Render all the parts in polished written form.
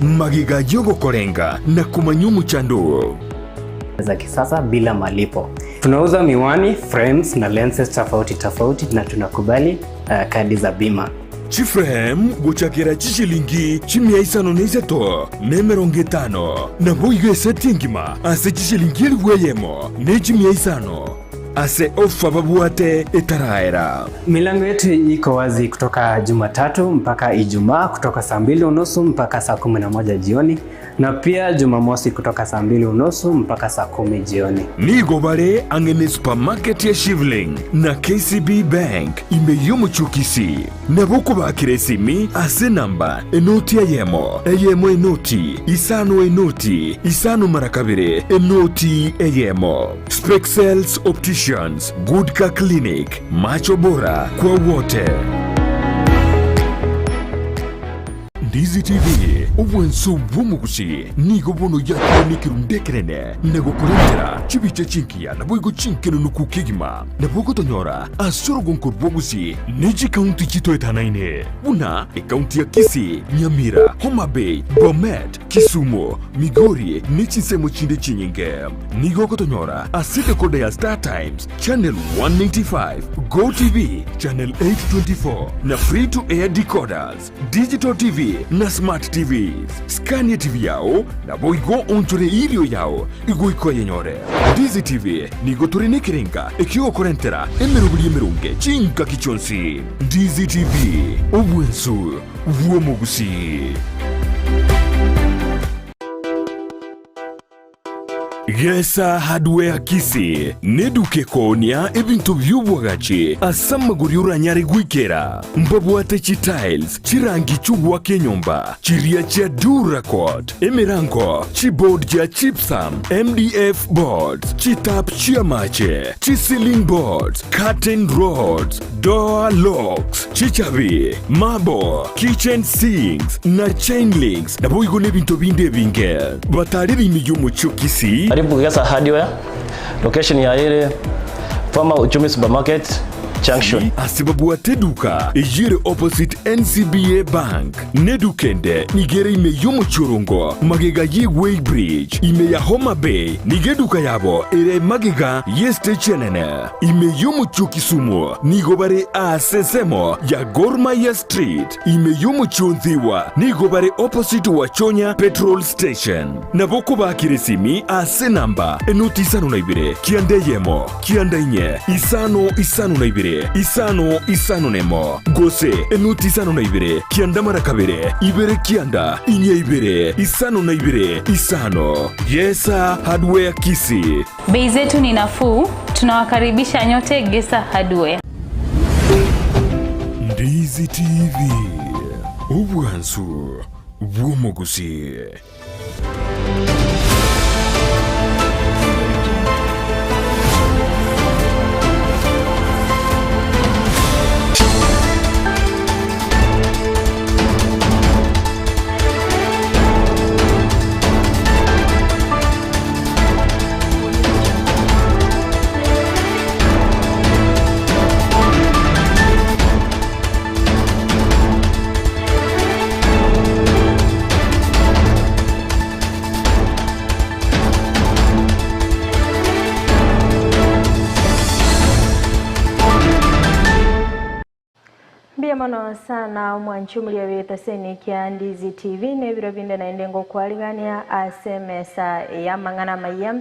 Magega y'ogokorenga na komanya omochando oo. Za kisasa bila malipo. Tunauza miwani, frames na lenses tofauti tofauti na tunakubali uh, kadi za bima. Chiframe gochakera chishilingi chimia isano na isato na emerongo etano, naboigo eseti engima ase chishilingi elifu eyemo ne chimia isano ase ofa babwate etaraera. Milango yetu iko wazi kutoka Jumatatu mpaka Ijumaa kutoka saa mbili unusu mpaka saa 11 jioni na pia Jumamosi kutoka saa mbili unusu mpaka saa kumi jioni. Nigo bare ang'e ne supermarket ya Shivling na KCB Bank ime y'omochie o Kisii. Nabo okobakera esimi ase enamba enoti eyemo, eyemo enoti, isano enoti, isano mara kabere, enoti eyemo. Spexels Opticians, Good Car Clinic, Macho Bora kwa wote. Ndizi TV, obwanso bw'omogusi, nigo bono yakire nekerundu ekenene na gokorentera chibicha chingiya naboigo chinkenunuku kegima. Nabo ogotonyora ase orogonko rw'obogusi ne chikaunti chitoetanaine buna ekaunti ya Kisii, Nyamira, Homa Bay, Bomet, Kisumu, Migori ne chinsemo chinde chinyinge. Nigo ogotonyora ase decoder ya Star Times Channel 195, Go TV Channel 824 na Free to Air decoders, Digital TV na Smart TVs. Skania TV yao naboigo onchore erio yao igoika oyenyore. Ndizi TV nigo tore nekerenga ekiogokorentera emeroberi emeronge chingaki chionsi. Ndizi TV, obwensu bw'omogusii. Gesa Hardware Kisii neduka ekoonia ebinto bi'obwagachi ase amagori oranyare goikera. Mbabwate chitiles, chirangi chi'ogoaka enyomba, chiria chia Duracoat, emerango, chiboard chia gypsum, MDF boards, chitap chi'amache, chiceiling boards, curtain rods, door locks, chichabi, marble, kitchen sinks, na chain links, naboigo nebinto binde ebinge. Batarire ime y'omochie o Kisii. Karibu Gesa Hardware, location yaye ere former Uchumi Supermarket Junction. Ase babwate eduka eyio ere opposite NCBA Bank. Neduka ende nigo ere ime y'omochie orongo magega ye Weigh Bridge ime ya Homa Bay. Nigo eduka yabo ere magega ye stage enene ime y'omochie o Kisumu. Nigo bare aase ensemo ya Gor Mahia Street ime y'omochie o Nthiwa. Nigo bare opposite Wachonya Petrol Station. Nabo okobakera esimi ase enamba enoti 52 9 kianda inye, isano isano na ibere, isano isano nemo, gose enoti 52, kianda mara kabere, ibere kianda, inye ibere, isano na ibere, isano. Gesa Hardware Kisii. Bei zetu ni nafuu, tunawakaribisha nyote Gesa Hardware. Ndizi TV, obwansu bw'omogusii. Mbuya mono sana omwanchi omoria bw'etaseni kia Ndizi TV na ebiro binde naende ngokwarigania ase emesa y'amang'ana amayia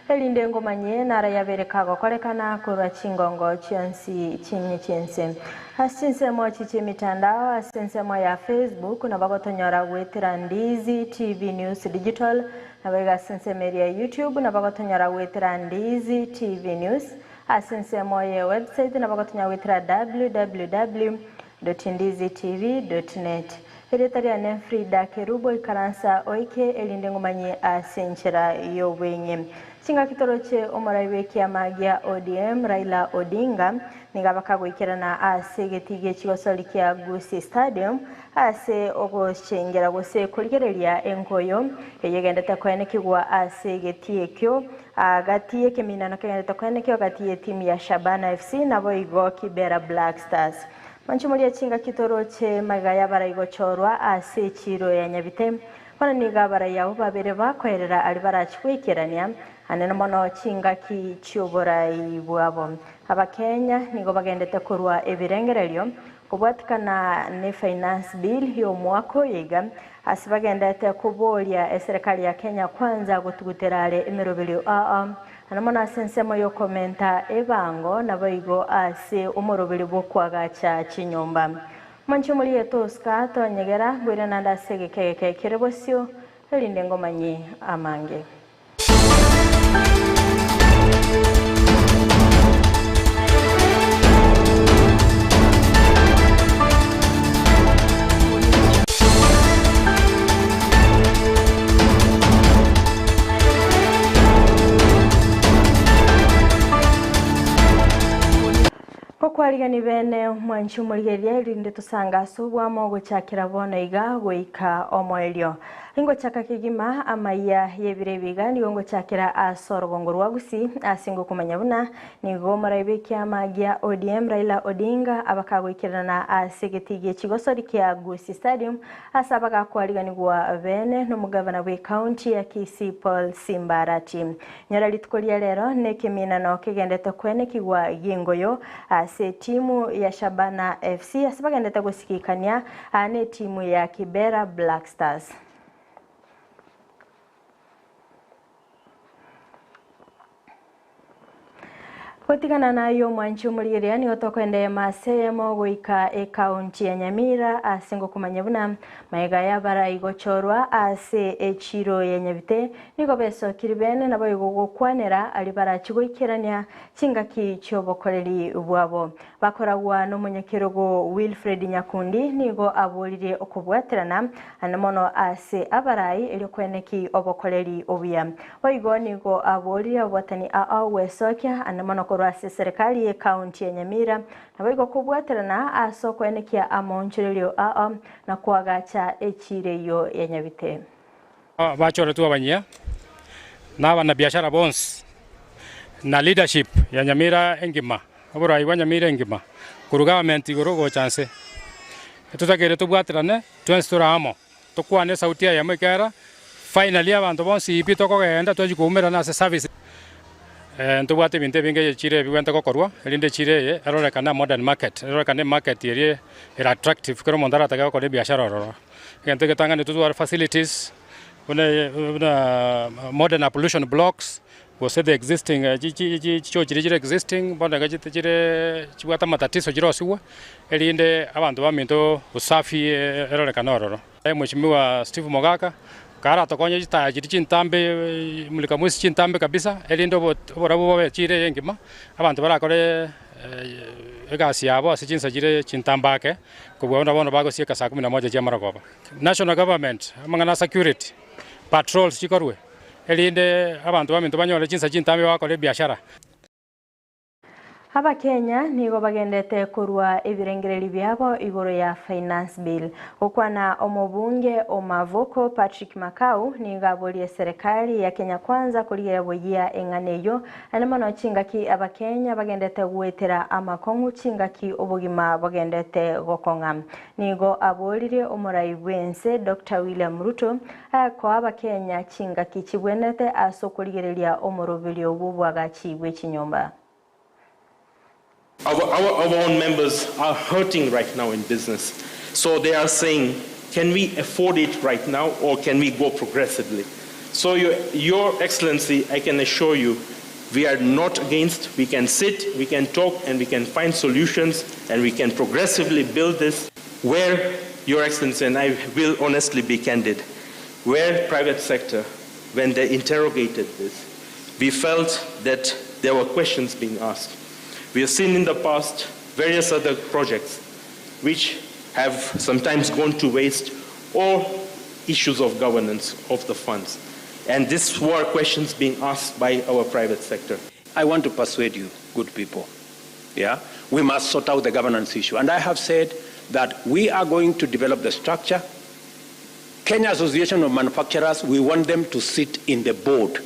erinde ngomanye naro yabere kagokorekana korwa chingongo chionsi chinye chi'ense. Ase chinsemo echi chi'emitandao, ase ensemo ya Facebook nabo gotonyora goetera Ndizi TV News Digital, naboigo ase ensemo eria ya YouTube nabo gotonyora goetera Ndizi TV News, ase ensemo ye website nabo gotonyora goetera www dot ndizitv dot net. Erieta riane Frida Kerubo ikaransa oike erinde ngomanyie ase enchera y'obweng'e. Chingaki toroche omorai bw'ekiama gia ODM Raila Odinga Nigo bakagoikerana ase egetii gie chigosori kia Gusii Stadium ase ogochengera gose korigereria enkoyo eyio egendete koenekigwa ase egetii ekio gati y'ekeminano kegendete koenekigwa gati y'etimu ya Shabana FC naboigo Kibera Black Stars. Manche moria chingaki toroche magega y'abarai gochorwa ase echiiro ya Nyabite. Bono nigo abarai abwo babere bakoerera aria barachie goikerania anene mono chingaki chi'oborai bwabo. Abakenya nigo bagendete korwa ebirengererio kobwatikana ne Finance Bill y'omwaka oyo iga ase bagendete koboria eserekari ya Kenya Kwanza gotugutera are emeroberio aa ane mono ase ensemo y'okomenta ebango naboigo ase omoroberio bw'okoagacha chinyomba. Mwanche omorie Tosca tonyegera boire naende ase egeka egeke kere bosio, erinde ngomanyie amange. Gokwarigani bene mwanche omorigereria erinde tosange ase obwamo gochakera bono iga goika omoerio. Ingochaka kegima amaiya y'ebiro ebi iga nigo ngochakera ase orogongo rwa Gusii ase ngokomanya buna nigo omoraibi ekiama gia ODM Raila Odinga abakagoikererana ase egetii gie chigosori kia Gusii Stadium ase abagakwariganigwa bene nomogavana bwe county ya Kisii Paul Simba Arati. Nyora rituko ria rero nekeminano kegendete kwenekigwa gingoyo ase etimu ya Shabana FC ase bagendete gosigikania netimu ya Kibera Black Stars. Gotigana naye omwanchi omorigereria nigo tokoenda eyemo ase eyemo goika ekaunti ya Nyamira ase ngokomanya buna magega y'abarai gochorwa ase echiro ya Nyabite nigo besokiri bene naboigo gokwanera aria barachi goikerania chingaki chi'obokoreri bwabo. Bakoragwa nomonyakerogo Wilfred Nyakundi nigo aboririe okobwaterana ane mono ase abarai erio kweneki obokoreri obuya. Boigo nigo aboririe ababwatani ao gwesokia ane mono korwa ase eserekari y'ecounty ya Nyamira naboigo kobwaterana ase okoenekia amaonchorerio ao na koagacha echiro eyio ya Nyabite. Bachoretwe abanyia na abanabiashara bonsi na leadership ya Nyamira engima, oborai bwa Nyamira engima korwa government igoro gocha nse. Totakeire tobwaterane twensi tore amo, tokwane esauti eyemo ekiagera finally abanto bonsi pi tokogenda twachia koumerana ase service. Ntobwate ebinto ebinge echiro eye bibwenerete gokorwa erinde echiro eye erorekane a modern market, erorekane emarket eria ere attractive kera omonto aratake gokora ebiashara ororo. Egento egetang'ani totware facilities buna buna modern ablution blocks, gose the existing chichoo chiria chire existing bono iga chire chibwate amatatizo chirosigwe, erinde abanto baminto usafi erorekane ororo. Mweshimiwa Steve Mogaka, karatokonye chitaya chiria chintambe mulika mwisi chintambe kabisa, erinde oborabu bobe chire eye engima, abanto barakore egasi yabo ase chinsa chire chintambe ake. Kobua buna bono bagosieka saa kumi na moja chi'amarogoba. National government, amang'ana a security, patrols chikorwe, erinde abanto baminto banyore chinsa chintambe bagokora ebiashara. Abakenya nigo bagendete korwa ebirengererio biabo igoro ya Finance Bill. Gokwana omobunge o Mavoko Patrick Makau nigo aborie eserekari ya Kenya Kwanza korigereria boyia eng'ana eyio Naende mono chingaki Abakenya bagendete goetera amakong'u chingaki obogima bogendete gokong'a. Nigo aboririe omorai bw'ense Doctor William Ruto koa Abakenya chingaki chibwenerete ase okorigereria omoroberio bw'oboagachi bwe chinyomba. Our, our, our own members are hurting right now in business. So they are saying, can we afford it right now or can we go progressively? So, your, your Excellency, I can assure you, we are not against. We can sit, we can talk, and we can find solutions, and we can progressively build this. Where, Your Excellency, and I will honestly be candid, where private sector, when they interrogated this, we felt that there were questions being asked. We have seen in the past various other projects which have sometimes gone to waste or issues of governance of the funds. And these were questions being asked by our private sector. I want to persuade you, good people. Yeah? We must sort out the governance issue. And I have said that we are going to develop the structure. Kenya Association of Manufacturers, we want them to sit in the board.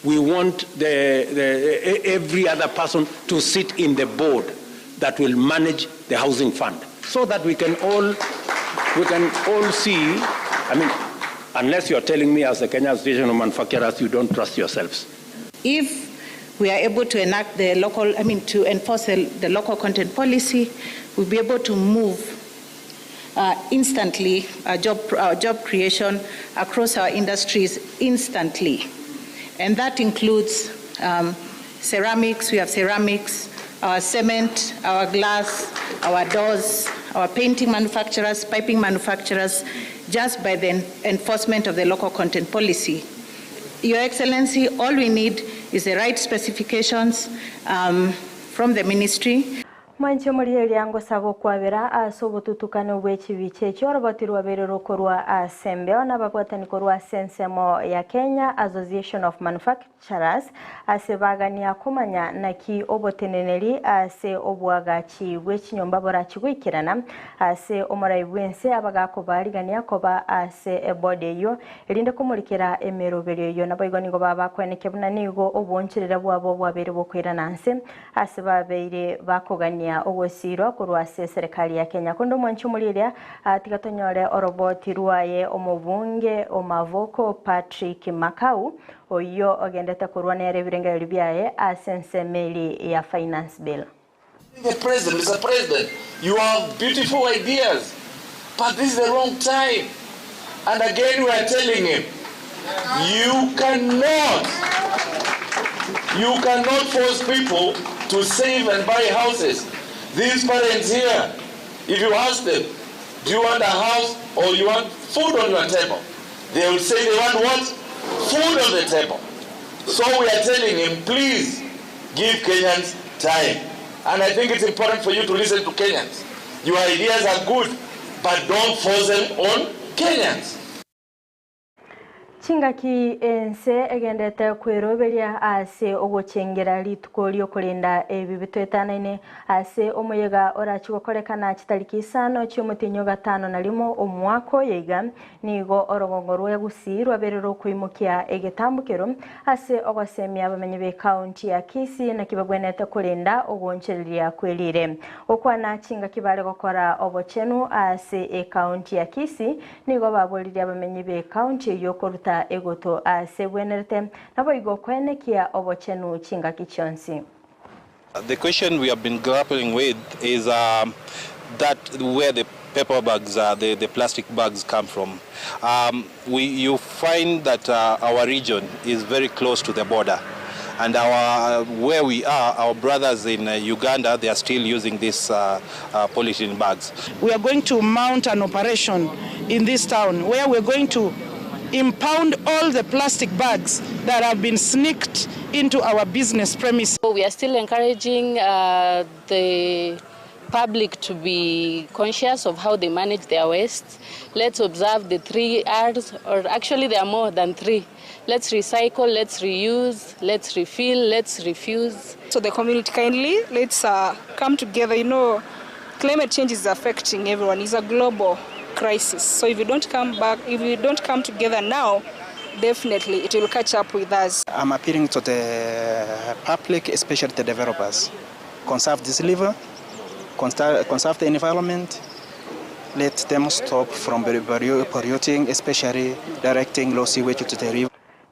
We want the, the, every other person to sit in the board that will manage the housing fund so that we can all We can all see, I mean, unless you are telling me as the Kenya Association of Manufacturers you don't trust yourselves. If we are able to enact the local, I mean, to enforce the, the local content policy, we'll be able to move instantly job creation across our industries instantly. And that includes ceramics, we have ceramics, our cement, our glass, our doors, our painting manufacturers, piping manufacturers, just by the enforcement of the local content policy. Your Excellency, all we need is the right specifications from the ministry. Mwanche omorigereria ngosaba okwabera ase obotutukano bwe echibicha ekio oroboti rwabeire rokorwa ase embeo na ababwatani korwa ase ensemo ya Kenya Association of Manufacturers ase bagania komanya naki oboteneneri ase oboagachi bwe chinyomba borachi goikerana ase omorai bwense abagakobarigania koba ase ebodi eyio erinde komorikera emeroberio eyio naboigo nigo babakweneke buna nigo oboncherere bwabo bwabeire bokoirana nse ase babeire bakogania ogosirwa korwa ase serikali ya Kenya. Konde omwanchi omorigereria tiga tonyore oroboti rwaye omobunge omavoko Patrick Makau oyio ogendete korwa nere ebirengererio biaye ase ensemo ya finance bill. The president, Mr. President, you have beautiful ideas, but this is the wrong time. And again, we are telling him, you cannot force people to save and buy houses. These parents here, if you ask them, do you want a house or you want food on your table? They will say they want what? Food on the table. So we are telling him, please give Kenyans time. And I think it's important for you to listen to Kenyans. Your ideas are good, but don't force them on Kenyans. Chingaki ense egendete kweroberia ase ogochengera rituko riokorenda ebi bitwetanaine ase omoyega orachi gokorekana chitariki isano chiomotinyo gatano na rimo omwaka oyoiga nigo orogongo rwa Gusii rwaberire okoimokia egetambukero ase ogosemia abamenyi be county ya Kisii naki babwenerete korenda ogonchereria kwerire okwana chingaki bare gokora obochenu ase ecounty ya Kisii nigo baboririe abamenyi be county eyo koruta egoto ase bwenerete naboigo kwenekia obochenu chingaki chionsi. The question we have been grappling with is that where the paper bags, the plastic bags come from. You find that our region is very close to the border, and where we are, our brothers in Uganda, they are still using these polythene bags. We are going to mount an operation in this town where we're going to impound all the plastic bags that have been sneaked into our business premises. We are still encouraging the public to be conscious of how they manage their waste. Let's observe the 3 R's, or actually there are more than 3. Let's recycle, let's reuse, let's refill, let's refuse. So the community, kindly, let's come together. You know, climate change is affecting everyone. It's a global crisis. So if you don't come back, if you don't come together now, definitely it will catch up with us. I'm appealing to the public, especially the developers. Conserve this river, conserve the environment, let them stop from polluting, especially directing low sewage to the river.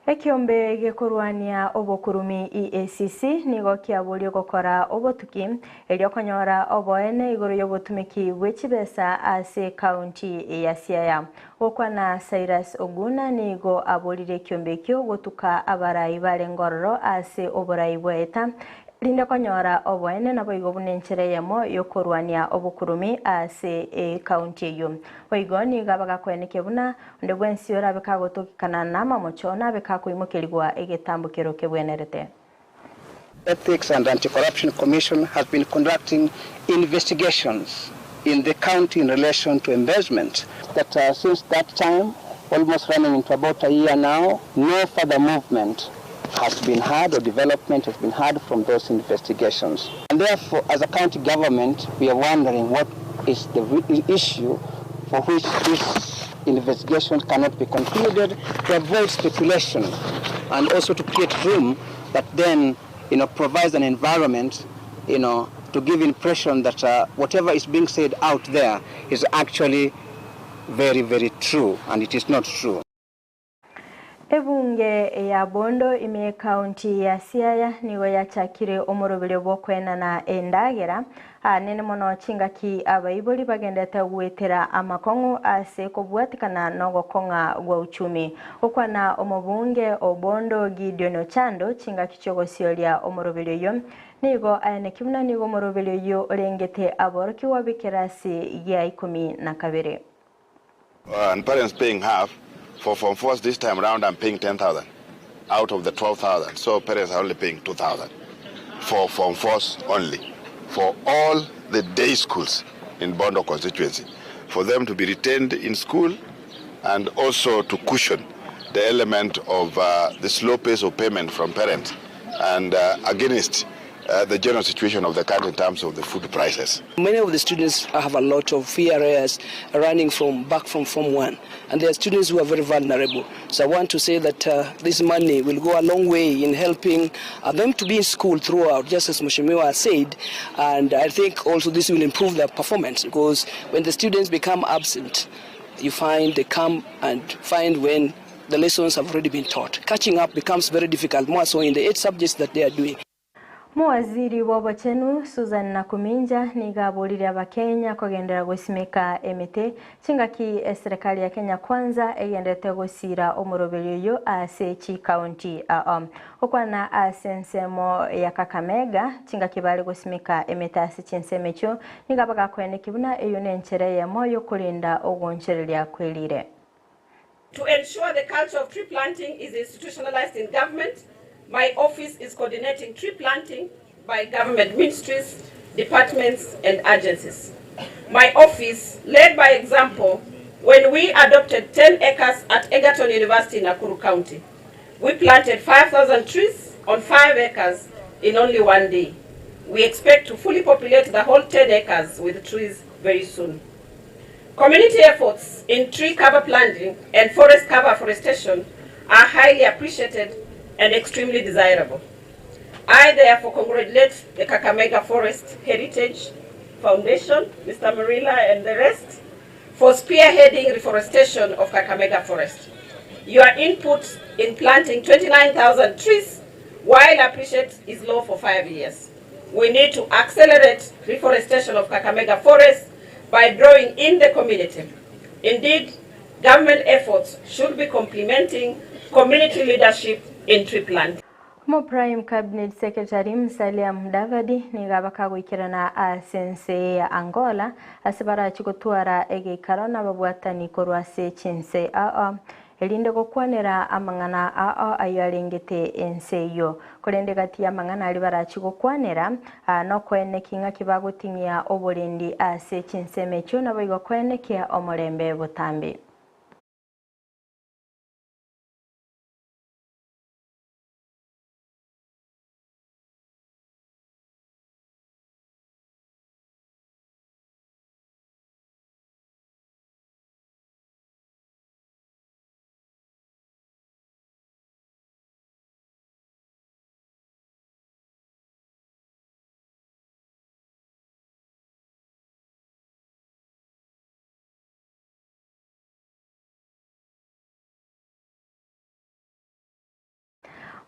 Ekiombe gekorwania obokurumi EACC nigo kiaborio gokora obotuki erio konyora oboene igoro y'obotumiki bw'echibesa ase county ya Siaya. Gokwana Cyrus Oguna nigo aborire ekiombe ekio gotuka abarai bare ngororo ase oborai bwaeta rinde konyora oboene naboigo buna enchera eyemo yokorwania obokurumi ase ekaunti eyo. Boigo nigo abagakweneke buna onde bwensi orabe kagotokekana na amamocho nabe kakoimokerigwa egetambukero kebwenerete. Ethics and Anti-Corruption Commission has been conducting investigations in the county in relation to embezzlement. That since that time, almost running into about a year now, no further movement has been had or development has been had from those investigations. And therefore, as a county government, we are wondering what is the issue for which this investigation cannot be concluded, to avoid speculation and also to create room that then, you know, provides an environment, you know, to give impression that whatever is being said out there is actually very, very true, and it is not true. Ebunge ya Bondo ime y'Ekaunti ya Siaya nigo yachakire omoroberio bw'okoenana endagera anene mono chingaki abaibori bagendete goetera amakong'u ase kobwatikana nogokong'a gwa uchumi. Gokwana omobunge o Bondo Gideon Ochando chingaki chiogosioria omoroberio oyio nigo aeneki buna nigo omoroberio oyio orengete aborokigwa b'ekerasi gia ikomi na kabere. And parents paying half, for form fours this time round I'm paying 10,000 out of the 12,000 so parents are only paying 2,000 for form fours only for all the day schools in Bondo constituency for them to be retained in school and also to cushion the element of uh, the slow pace of payment from parents and uh, against uh, the general situation of the country in terms of the food prices. Many of the students have a lot of fee arrears running from back from Form 1, and there are students who are very vulnerable. So I want to say that uh, this money will go a long way in helping uh, them to be in school throughout, just as Mheshimiwa said, and I think also this will improve their performance because when the students become absent, you find they come and find when the lessons have already been taught. Catching up becomes very difficult, more so in the eight subjects that they are doing. Mowaziri bw'obochenu Susan Nakuminja nigo aborire abakenya kogenderera gosimeka emete chingaki eserekari ya Kenya Kwanza egenderete gosira omoroberio oyo ase chikaunti ao. Gokwana ase ensemo ya Kakamega chingaki bare gosimeka emete ase chinsemo echio nigo bagakoeneki buna eyo nenchera eyemo yokorinda ogoonchoreria kwerire. To ensure the culture of tree planting is institutionalized in government, my office is coordinating tree planting by government ministries, departments, and agencies. My office led by example when we adopted 10 acres at Egerton University in Nakuru County. We planted 5,000 trees on 5 acres in only one day. We expect to fully populate the whole 10 acres with trees very soon. Community efforts in tree cover planting and forest cover afforestation are highly appreciated and extremely desirable. I therefore congratulate the Kakamega Forest Heritage Foundation, Mr. Marilla and the rest, for spearheading reforestation of Kakamega Forest. Your input in planting 29,000 trees, while appreciate is low for 5 years. We need to accelerate reforestation of Kakamega Forest by drawing in the community. Indeed, government efforts should be complementing community leadership in tree planting. Mo Prime Cabinet Secretary Musalia Mudavadi nigo abakagoikerana ase ense ya Angola ase barachi gotwara egeikaro na ababwatani korwa ase chinse ao erinde gokwanera amang'ana ao ayo arengete ense eyo korende gati ya amang'ana ari barachi gokwanera nokoeneki ng'aki bagoting'ia oborendi ase chinsemo echio nabo igo koenekia omorembe botambe.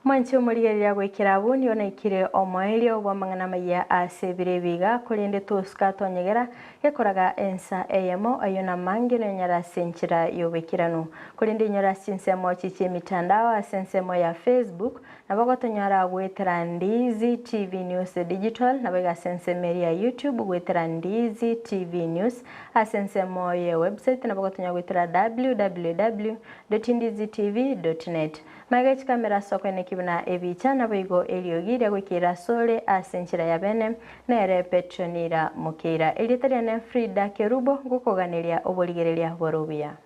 Mwanchi omorigereria goikera abwo nigo naikire omoerio bw'amang'ana maya ase ebiro ebiga korende tosuka tonyegera gekoraga ensa eyemo ayo na mange nonyara ase enchera y'oboikeranu korende inyora ase chinsemo chichia emitandao ase ensemo ya Facebook nabo gotonyora goetera Ndizi TV News Digital nabo iga ase ensemo eria ya YouTube goetera Ndizi TV News ase ensemo ya website nabo gotonyora goetera www.ndizitv.net Magega chikamera ase okoeneki buna ebicha, naboigo eriogi riagoikeire asore ase enchera ya bene, nere Petronila Mokeira. Erieta riane Frida Kerubo, ngokoganeria oborigereria bore obuya.